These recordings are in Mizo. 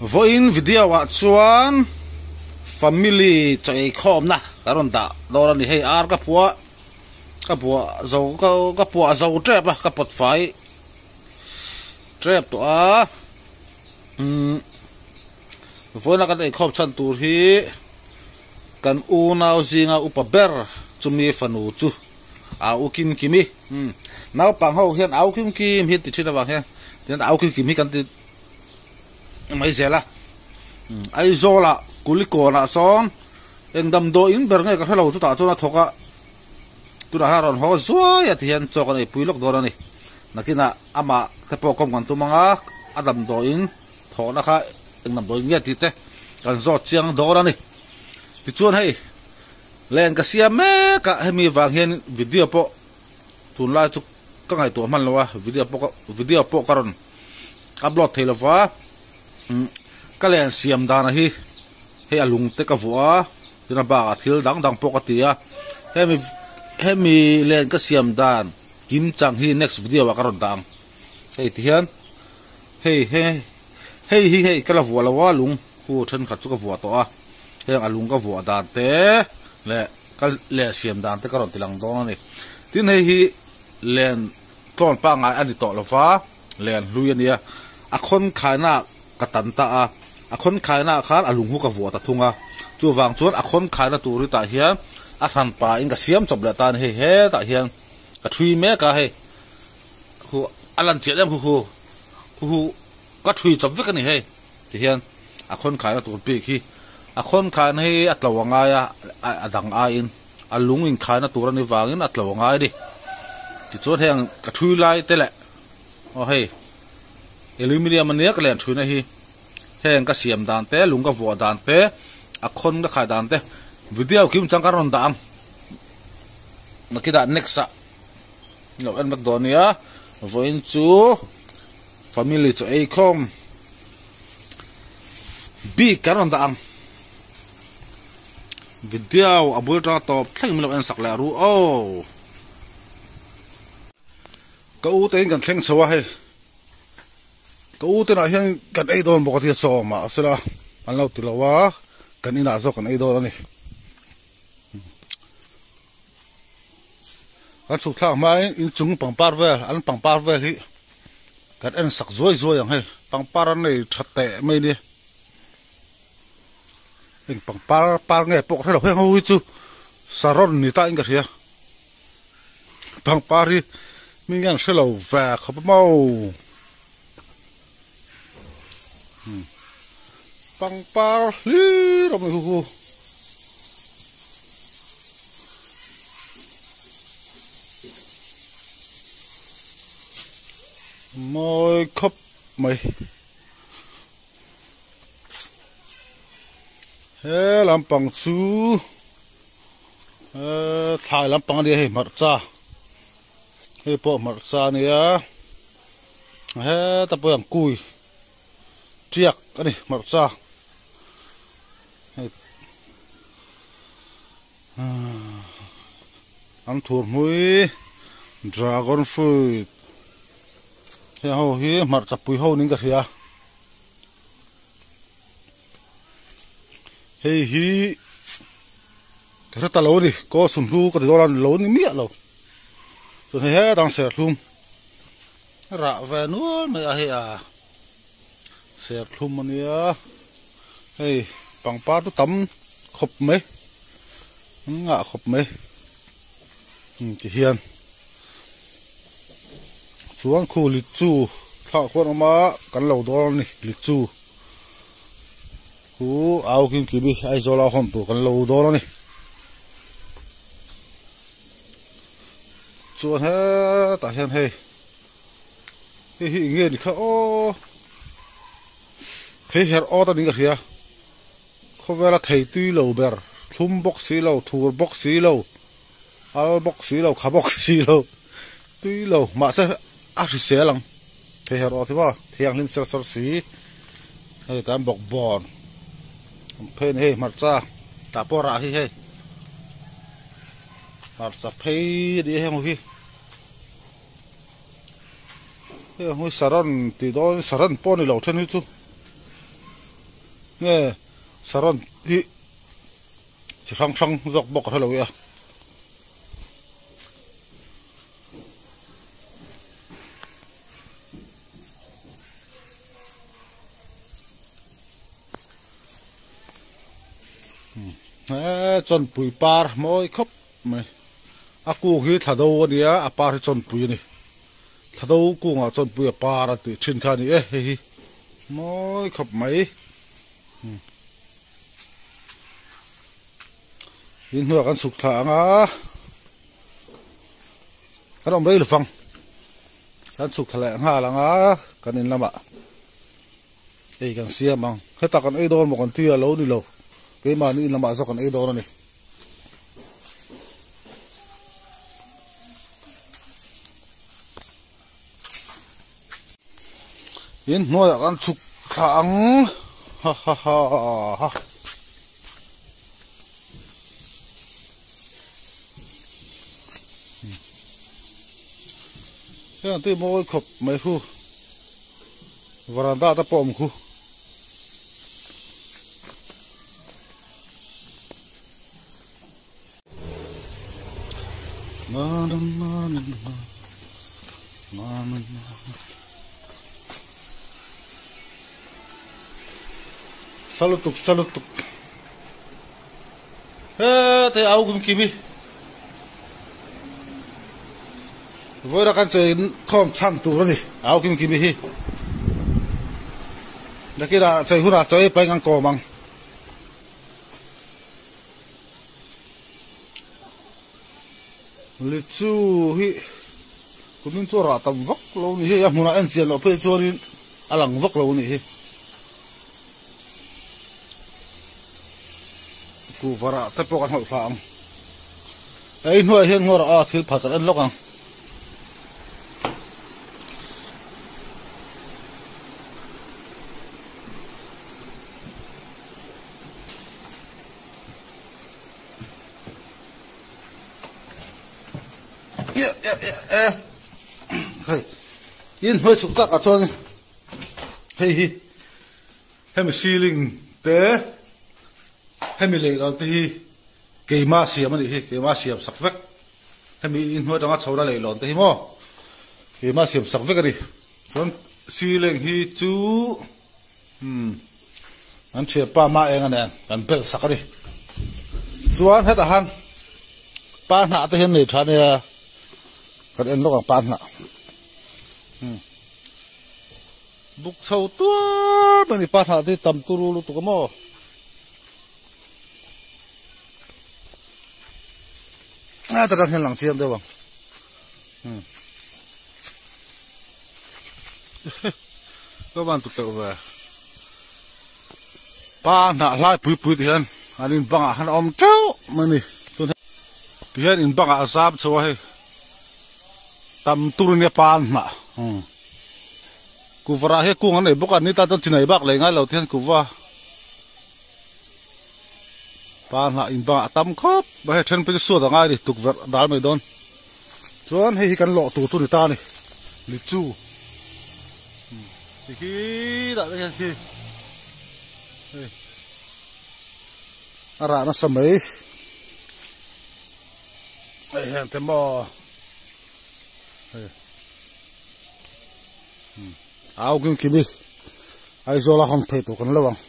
Vawiin video ah chuan family chaw eikhawmna kan rawn dah dawn a ni. Hei ar ka phuah ka buah zo ka puah zo tep a ka pawt fai tep tawh a umm vawiina kan eikhawm chhan tur hi kan unau zinga upa ber chumi fanu chu Au Kim Kimi umm naupang ho hian Au Kim Kim hi an ti thin avang hian tihian Au Kim Kim hi kan ti mai zel a umm Aizawlah Kulikawnah sawn eng damdawi in ber nge ka hrelo chutah chuan a thawk a tunah hian a rawn haw zuai a tihian chaw kan eipui lawk dawn a ni nakinah amah te pawh kawm kan tum ang a a damdawi in thawhna kha eng damdawi in nge tih te kan zawt chiang dawn a ni tichuan hei. Len ka siam mek a, hemi vang hian video pawh tunlai chu ka ngaihtuah hman lo a, video pawh ka video pawh ka rawn upload thei lo va, umm ka len siam dana hi hei a lung te ka vuah a, tin a bakah thil dang dang pawh ka ti a, hemi hemi len ka siam dan kim chang hi next video ah ka rawn dah ang, hei ti hian hei he hei hi hei ka la vuah lo a lung. Khu thenkhat chu ka vuah tawh a, heng a lung ka vuah dan te leh ka leh siam dan te ka rawn ti lang dawn a ni. Tin hei hi len tlawn pangngai a ni tawh lo va, len hlui a nia, a khawn khaina ka tan ta a, a khawn khaina ah khan a lung hu ka vuah ta thung a, chuvang chuan a khawn khaina tur hi tah hian a hran pa in ka siam chawp leh ta a ni, hei hetah hian ka thui mek a hei khu a lan chiah em khu khu khu khu ka thui chawp vek a ni hei. Tihian a khawn khaina tur bik hi a khawn khaina hi a tlo a ngai a, a dang aiin a lung inkhaina tur a ni vangin a tlo a ngai a ni. Tichuan heng ka thui lai te leh aw hei aluminium ania ka len thuina hi heng ka siam dan te lung ka vuah dan te a khawn ka khai dan te video kim chang ka rawn dah ang nakinah next ah lo en vek dawn nia vawiin chu family chu ei khawm. Bik kan rawn dah ang. Video a bul tanga tawp thleng min lo en sak leh ru aw. Ka u te in kan thleng chho a hei. Ka u te nah hian kan ei dawn bawk a tia chaw mah sela an lo ti lo a kan inah zawk kan ei dawn a ni. Kan chhuk thlak hmain inchung pangpar vel an pangpar vel hi kan en sak zuai zuai ang hei pangpar an nei tha teh mai nia eng pangpar par nge pawh ka hrelo heng ho hi chu saron ni ta in ka hria pangpar hi mi nge an hrelo ve khawp a maw pangpar hlir a awm hu hu. Mawi khawp mai he lampang chu eh thlai lampang a nia hei hmarcha hei pawh hmarcha a nia heta pawh hian kui tiak a ni hmarcha hei An thur hmui dragon fruit heng ho hi hmarcha pui ho niin ka hria hei hi ka hre ta lo a ni kaw sunhlu ka ti dawn a ni lo ni miah lo chuan hei hetang serthlum rah ve nual mai a hei a serthlum a nia. Hei pangpar chu tam khawp mai an ngah khawp mai ti hian chuan khu lichu thlah khuan a awm a kan lo dawn a ni lichu khu au kim kim hi Aizawl a hawn tur kan lo dawn a ni chuan hetah hian hei hei hi eng nge ni kha aw. Thei herh awt a ni ka hria. Khawvela thei tui lo ber, thlum bawk si lo, thur bawk si lo, al bawk si lo, kha bawk si lo, tui lo mahse a hrisel ang. Thei herh awt hi maw thianghlim ser ser si. Hei kan bawk bawn an phei a ni hei hmarcha tah pawh rah hi hei hmarcha phei a ni a heng ho hi. Hei ang hi saran tih dawn saran pawh a ni lo then hi chu. Nge saron hi chi hrang hrang zawk bawk a hrelo i a. He chawnpui par mawi khawp mai a kung hi thla do a nia a par hi chawnpui a ni thla do kungah chawnpui a par a tih thin kha a ni e hei hi mawi khawp mai in hnuaiah kan chhuk thla ang a kan awm rei lovang kan chhuk thla leh nghal ang a kan in lamah. Ei kan siam ang. Heta kan ei dawn maw kan tui a lo ni lo. Keimahni in lamah zawk kan ei dawn a ni. In hnuaiah kan chhuk thla ang. Ha ha ha ha. Heng tui mawi khawp mai khu varanda te pawh a awm khu. Salutuk salutuk hete au kum kimi vawiin kan chawi khawm chhan tur a ni au kim kimi hi nakinah chawi hunah chawi paih ang kawm ang. Lichu hi kumin chu a rah tam vak lo a ni hi a hmunah en chian loh phei chuanin a lang vak lo a nih hi kuhva rah te pawh kan hauh thla ang hei hnuaiah hian ngawr a thil phat an en lawk ang. In hnuai chhuk tak ah chuan hei hi hemi ceiling te hemi lehlam te hi keima siam a nih hi keima siam sak vek hemi in hnuai atanga chho na leihlawn te hi maw keima siam sak vek a ni chuan ceiling hi chu Umm an thianpa hma eng a nen kan belh sak a ni. Chuan hetah han pa hnah te hian nei tha nia kan en lawk ang pa hnah. Umm buk chho tuar mai a ni pa hnah te hi tam turu lutuk a maw. A ta tang hian lang chiang deuh ang. Umm ka van tu teuh ve pa hnah hlai pui pui ti hian an in bangah khan a awm teuh mai a ni ti hian in bangah a zam chho a hei tam tur ania pa hnah umm kuvarah hian kung an nei bawk a ni tan chuan chinai bak lei ngai lo ti hian kuva. Pa hnah in bangah a tam khawp mai hei then pawh chu suat a ngai a ni tukverh a dal mai dawn chuan hei hi kan lawh tur chu a ni ta a ni lichu ti khi dah te hian khi hei a rah nasa mai hei heng te maw hei au kim kim hi Aizawl a hawn phei tur kan lo ang.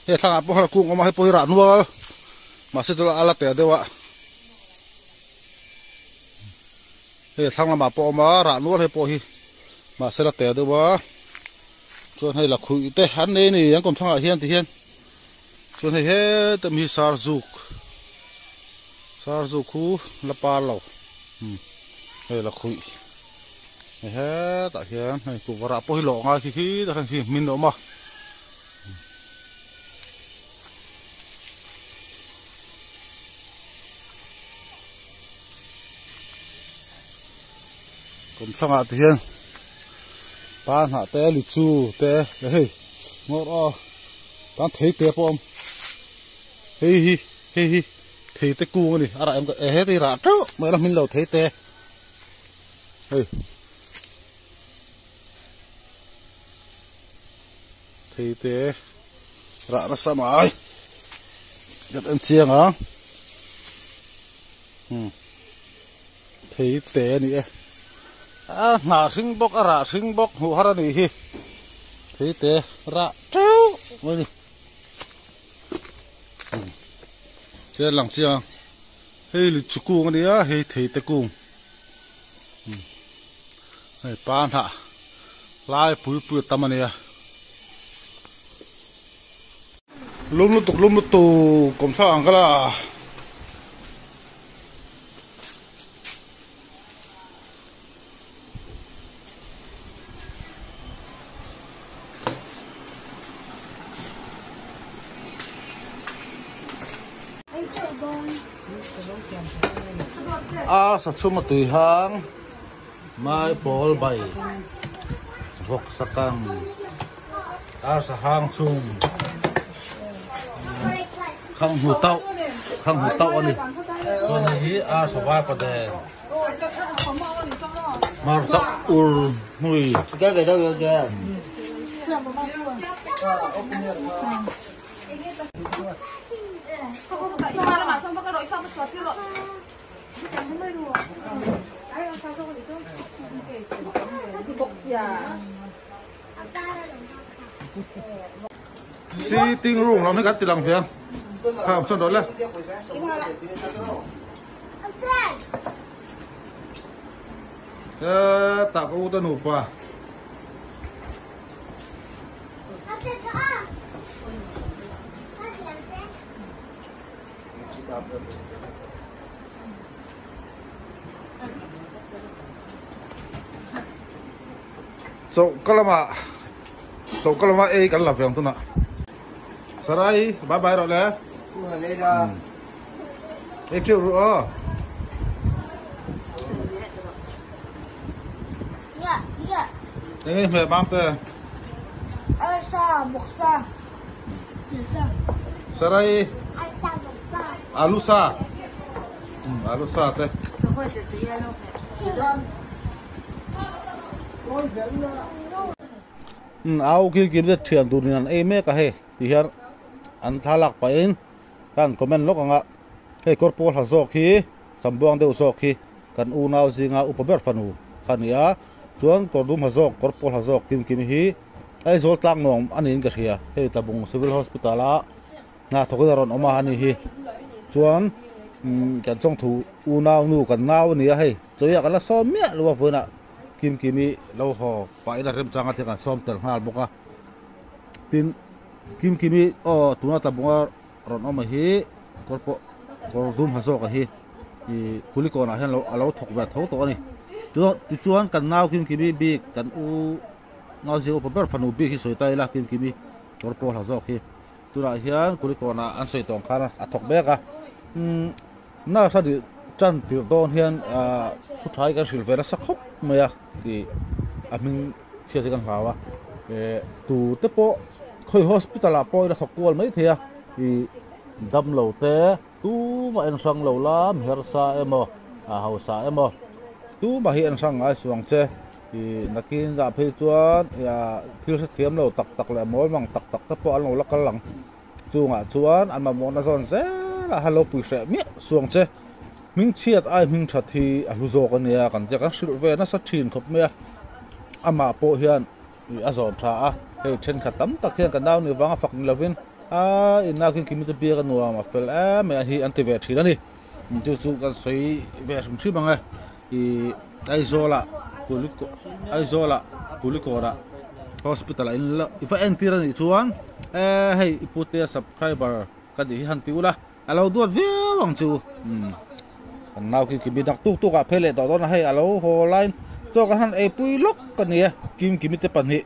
Hei thlangah pawh khan kung awm a hei pawh hi rah nual mahse chu a la tel deuh a hei thlang lamah pawh awm a rah nual hei pawh hi mahse la tel deuh a chuan hei lakhuih te an nei a ni an kawmthangah hian ti hian chuan hei heta mi hi sarzuk sarzuk khu la par lo hei lakhuih hei hetah hian hei kuhva rah pawh hi lawh ngai khi khi tah khian khi hmin a awm a. Kawmthlangah te hian pa hnah te lichu te leh hei ngawr aw tan thei te pawh a awm hei hi hei hi thei te kung a ni a rah em e heti rah teuh mai a la hmin lo thei te hei. Thei te. Rah nasa mai. Kan en chiang ang. Hmm. Thei te a ni e. A hnah hring bawk a rah hring bawk hmuh har a nih hi. Thei te rah teuh mai a ni. Hmm. Chian lang chiang. Hei lichu kung a nia hei thei te kung. Hmm. Hei pa hnah lai pui pui a tam a nia. Lum lutuk lum lutuk kawm thlak ang kala. A sa chhum a tui hang mai pawl bai vawk sakang ar sa hang chhung khang hmu tauh khang hmu tauh a ni chuan hei hi ar sa var paden hmarcha ur hnui Sitting room lam hi kan ti lang ve a kha sawn rawh le. Hetah ka u te nupa. Choka lamah choka lamah ei kan la ve ang tunah Sarai bye bye rawh le ei teuh ru aw eng nge hmeh mam te Sarai alu sa alu sa te Au kil kim te thian tur in an ei mek a hei ti hian an thlalak pahin ka han comment lawk ang a hei kawr pawl ha zawk hi sambuang deuh zawk hi kan unau zinga upa ber fanu kha a ni a chuan kawr dum ha zawk kawr pawl ha zawk kim kim hi Aizawl tlang nuam a niin ka hria hei Tlabung Civil Hospital a hna thawk in a rawn awm a ani hi chuan umm kan chawngthu unau nu kan nau a ni a hei chawiah kan la sawm miah lo a vawiinah kim kim hi lo haw pah ila remchang a thil kan sawm tel nghal bawk a tin kim kim hi aw tuna Tlabunga rawn awm a hi kawr pawh kawr dum ha zawk a hi ih kulikawnah hian a lo thawk ve tho tawh a ni tichuan kan nau kim kim hi bik kan u. Ngauzi upa ber fanu bik hi sawi ta ila kim kimi kawr pawl ha zawk hi tunah hian kulikawnah an sawi tawng khan a thawk mek a umm nurse a nih tan tirh dawn hian ahh thu tha hi kan hrilh ve nasa khawp mai a tih a hming chhiat hi kan hlau a eh tu te pawh khawi hospital ah pawh ila thawk kual mai thei a ih damlo te tumah en hrang lo la hmersa emaw a hausa emaw tumah hi en hrang ngai suang che. Ih nakin ah phei chuan ah thil hrethiam lo tak tak leh mawi mang tak tak te pawh an lo la kal ang chungah chuan an mamawhna zawn zel a hello pui hreh miah suang che hming chhiat ai hming that hi a hlu zawk a nia kan tia kan hrilh ve nasa thin khawp mai a amah pawh hian ih a zawn tha a hei thenkhat tam tak hian ka nau ni vanga fak ni lovin a inah khin kimi te biak a nuam a fel em mai a hi an ti ve thin a ni chu chu kan sawi ve hrim hrim ang e. Ih Aizawlah Kuliko Aizawlah Kulikawrah hospital ah in la i va entir a nih chuan eh hei i pute subscriber ka nih hi han ti ula a lo duat viau ang chu umm kan nau khi kimi dak tuk tuk ah phei leh tawh dawn a hei a lo haw laiin chaw kan han eipui lawk a ni e kim kimi te pahnih.